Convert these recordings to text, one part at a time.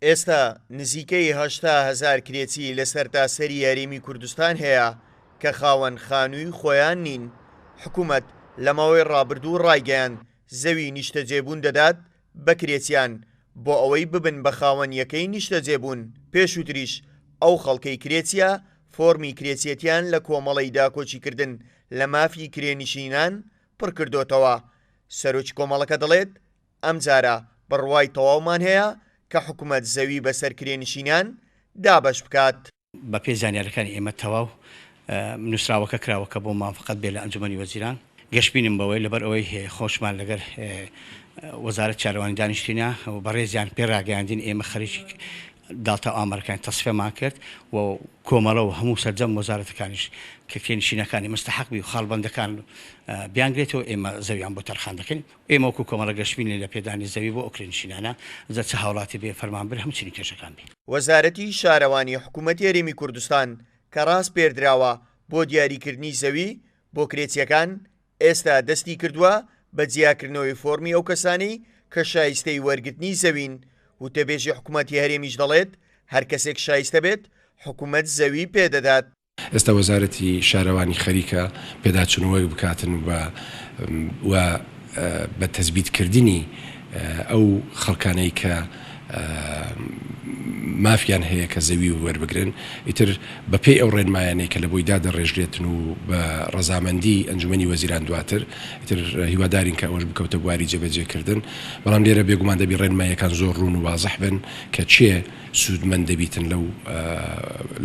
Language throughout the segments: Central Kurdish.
ئێستا نزیکەی 80 هەزار کرێچی لە سەرتاسەری هەرێمی کوردستان هەیە کە خاوەن خانووی خۆیان نین، حکومەت لە ماوەی ڕابردوو ڕایگەیاند زەوی نیشتەجێبوون دەدات بە کرێچیان بۆ ئەوەی ببن بە خاوەن یەکەی نیشتەجێبوون، پێشووتریش ئەو خەڵکەی کرێچیە فۆرمی کرێچیەتیان لە کۆمەڵەی داکۆکیکردن لە مافی کرێنشینان پڕکردۆتەوە، سەرۆکی کۆمەڵەکە دەڵێت، ئەمجارە بڕوای تەواومان هەیە کە حکومەت زەوی بەسەر کرێنشینان دابەش بکات. بە پێی زانیاریەکانی ئێمە تەواو نوسراوەکە کراوە کە بۆ موافقەت بێ لە ئەنجومەنی وەزیران. گەشبینم بەوەی لەبەر ئەوەی خۆشمان لەگەر وەزارەت شارەوانی دانیشتینە و بەڕێزیان پێ ڕاگەیاندین ئێمە خەریکی داتا و ئامارەکانی تەسفیەمان کرد و کۆمەڵە و هەموو سەرجەم وەزارەتەکانیش کە کرێنشینەکانی مستەحەق بی و خاڵبەندەکان بیانگرێتەوە ئێمە زەویان بۆ تەرخان دەکەین. ئێمە وەکو کۆمەڵە گەشبینین لە پێدانی زەوی بۆ ئەو کرێنشینانە، جا چ هاوڵاتی بێ، فەرمانبەر، هەموو چینی توێژەکان بێ. وەزارەتی شارەوانی حکومەتی هەرێمی کوردستان کە ڕاسپێردراوە بۆ دیاریکردنی زەوی بۆ کرێچیەکان، ئێستا دەستی کردووە بە جیاکردنەوەی فۆڕمی ئەو کەسانەی کە شایستەی وەرگرتنی زەوین، وتەبێژی حکومەتی هەرێمیش دەڵێت، هەر کەسێک شایستە بێت حکومەت زەوی پێدەدات. ئێستا وەزارەتی شارەوانی خەریکە پێداچوونەوەیەک بکاتن و و بە تەسبیت کردنی ئەو خەڵکانەی کە مافیان هەیە کە زەوی وەربگرن ئیتر بە پێی ئەو ڕێنمایانەی کە لە بۆی دادەڕێژرێتن و بە ڕەزامەندی ئەنجومەنی وەزیران دواتر ئیتر هیوادارین کە ئەوەش بکەوتە بواری جێبەجێ کردن بەڵام لێرە بێگومان دەبی ڕێنماییەکان زۆر ڕوون و وازح بن کە کێ سوودمەند دەبیتن لەو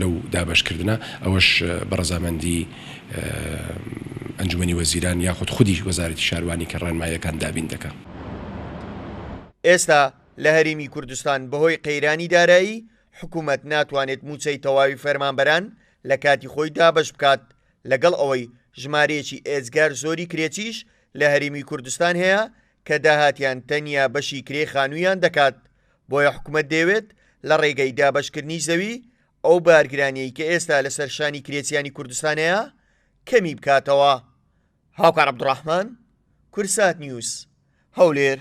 لەو دابەشکردنە، ئەوەش بە ڕەزامەندی ئەنجومەنی وەزیران یاخود خودی وەزارەتی شاروانی کە ڕێنماییەکان دابین دەکا. ئێستا لە هەرێمی کوردستان بەهۆی قەیرانی دارایی حکومەت ناتوانێت مووچەی تەواوی فەرمانبەران لە کاتی خۆی دابەش بکات، لەگەڵ ئەوەی ژمارەیەکی ئێجگار زۆری کرێچیش لە هەرێمی کوردستان هەیە کە داهاتیان تەنیا بەشی کرێی خانوویان دەکات، بۆیە حکومەت دەیەوێت لە ڕێگەی دابەشکردنی زەوی ئەو بارگرانیەی کە ئێستا لەسەر شانی کرێچیانی کوردستان هەیە کەمی بکاتەوە. هاوکار عەبدوڕەحمان، کوردسات نیوز، هەولێر.